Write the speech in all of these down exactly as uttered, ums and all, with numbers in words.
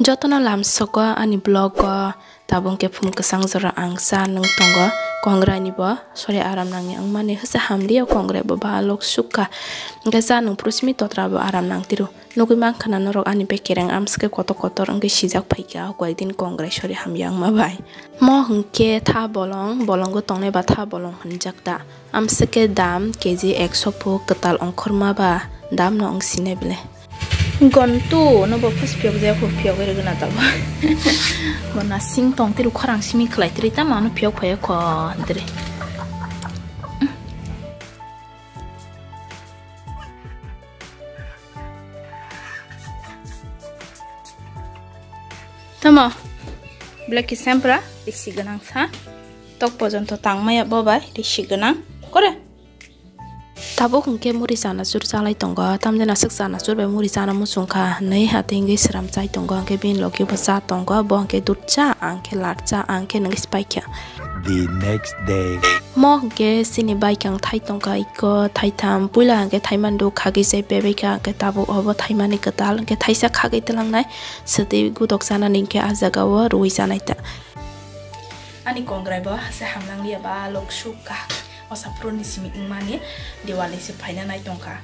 Jotono lamsogo ani vlog o tabuk khe phum kwchang jora ang cha nung tongo. Kongrai ni bo sori aram nangya wngmani hwsa hamliya kongrai bo balok sukha. Hwnkhe cha nung phuru simi totra bo aram nang tiro. Nugwi mankha na norok ani bekereng amswkhe kotor kotor wngwi sijak phaikha o koyekdin kongrai sori hamya wngma bai. Mo hwnkhe tha bolong, bolongo tongnai ba tha bolong hwnjak da. Amswkhe dam K G ekso pho kwtal ongkhorma ba dam no wng sinai bile. Gontu no bo phas phiyok jaya pho phiyok ri gana tabo. Bo nasing tong tiri khorang simi khlai tiri tamo ano phiyok phai kho tiri. Tamo black kisempra isi ganang sa tok pojonto tangmaya bo bai risi ganang kore. Tabuk hwnkhe muri chanachur chalai tongo, tamjani aswk chanachur bai muri chana muchungkha hwnwi hatwi wngwi sram chai tongo, hwnkhe bini logi bo cha tongo, bo hwnkhe dudh cha, ang khe lar cha, ang khe nungwi se paikha. The next day. Mo hwnkhe chini baikang thai tongkha iko thaitham, puila hwnkhe thaimani duk khagwi chai pebaikha, hwnkhe tabuk obo thaimani kwtal, hwnkhe thaisa khagwi twlangnai, swtwi gudok chanani hwnkhe ah jagao rwui chanai ta. Ani kongrai bo se hamnang liya ba lok sukha. O saproni simi wngmani Diwali se phaina nai tongkha.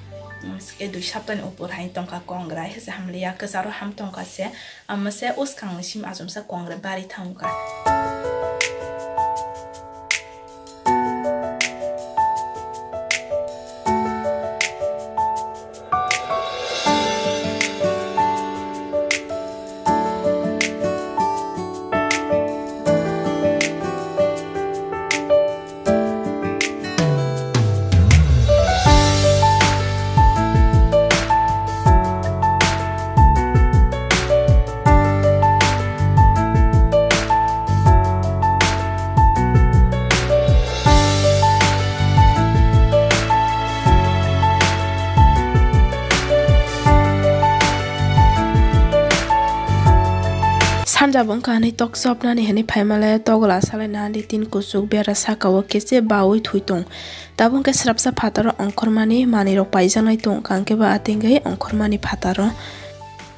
Hwnkhe dui saptani upor hai tongkha kongrai se hamliya kwcharo ham tongkha se. Amo se uskang ni simi achomsa kongrai bari thangkha. Sanja bo wngkha hwnwi tok chopnani hwnwi phaimale togwla salaina litin kuchuk bera sakao kese baui thwi tong. Tabuk hwnkhe srapsa phataro ongkhormani manwirok paijaknai tong kha hwnkhe ba atwngwi ongkhormani phataro.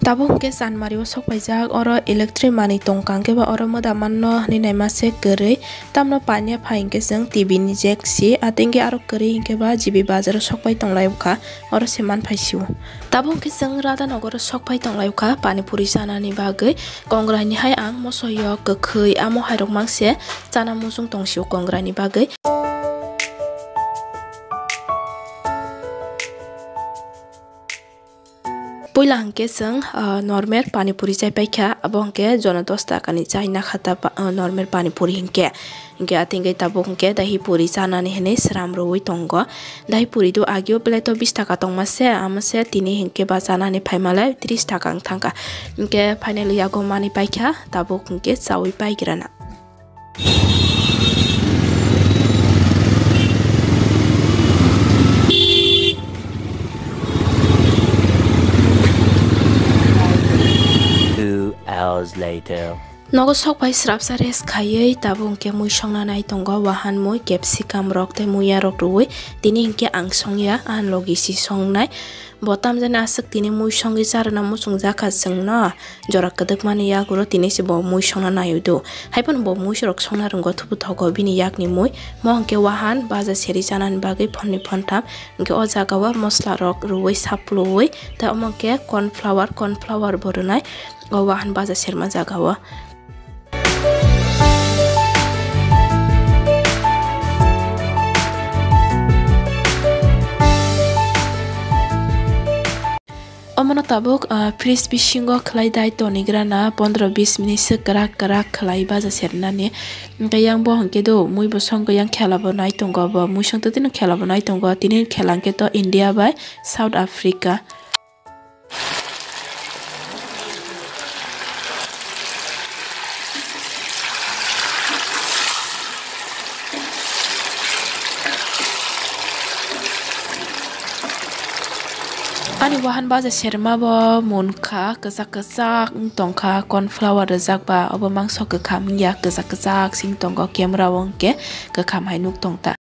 Tabuk hwnkhe chanmari o sokpaijak, oro electric manwi tong kha hwnkhe ba oro moda manno hwnwi naima se kwrwi. Tamno pania phai hwnkhe chwng T V ni jack si, atwngwi aro kwrwi hwnkhe ba G B bazar o sokpai tonglai kha, oro se man phai sio. Tabuk hwnkhe chwng Radhanagar o sokpai tonglai kha pani puri chanani bagwi. Kongrai ni hai ang moso yok kwkhwi amo hai rok mang se chana muchung tong sio kongrai ni bagwi. Puila hwnkhe chwng, ah, normal pani puri chai paikha, abo hwnkhe jono dos taka ni chai nakha ta pa-, ah, normal pani puri hwnkhe. Hwnkhe atwngwi tabuk hwnkhe dahi puri chanani hwnwi sram rwui tongo. Dahi puri do agio plate o bis taka tongma se, amo se tini hwnkhe ba chanani phaimale tris taka wng thangkha. Hwnkhe finally yago manwi paikha, tabuk hwnkhe chaui paigrana. Two hours later. Nogo sok bai srapsa rest khaiwi tabuk hwnkhe mui songna nai tongo, wahan mui, capsicum rok tei muya rok rwui tini hwnkhe ang songya, ang logi si songnai. Bo tamjani aswk tini mui songwi charwna muchungjak kha chwngno. Jora kwdwkmani yagulo tini se bo mui songna naio do. Haiphano bo mui rok songna rwngo, thubuthogo bini yakni mui. Mo hwnkhe wahan baja seri chanani bagwi phonni phontham. Hwnkhe o jagao mosla rok rwui sapluwi tei omo hwnkhe corn flour, corn flour bo rwnai. O wahan baja serma jagao. Omono tabuk, ah, fridge bisingo khwlai dai tonigrana pondro bis minute se kwrak kwrak khwlai baja sernani. Hwnkhe yang bo hwnkhe do mui bo songkha, yang khela bo nai tongo, bo mui songtwi tini khela bo nai tongo, tini khela hwnkhe to India bai South Africa. Ani wahan baja serma bo munkha, kwchak kwchak wng tongkha, corn flour rwjak ba, obo mangso kwkham wngya, kwchak kwchak se wng tongo, camera o hwnkhe kwkham hai nuk tongta.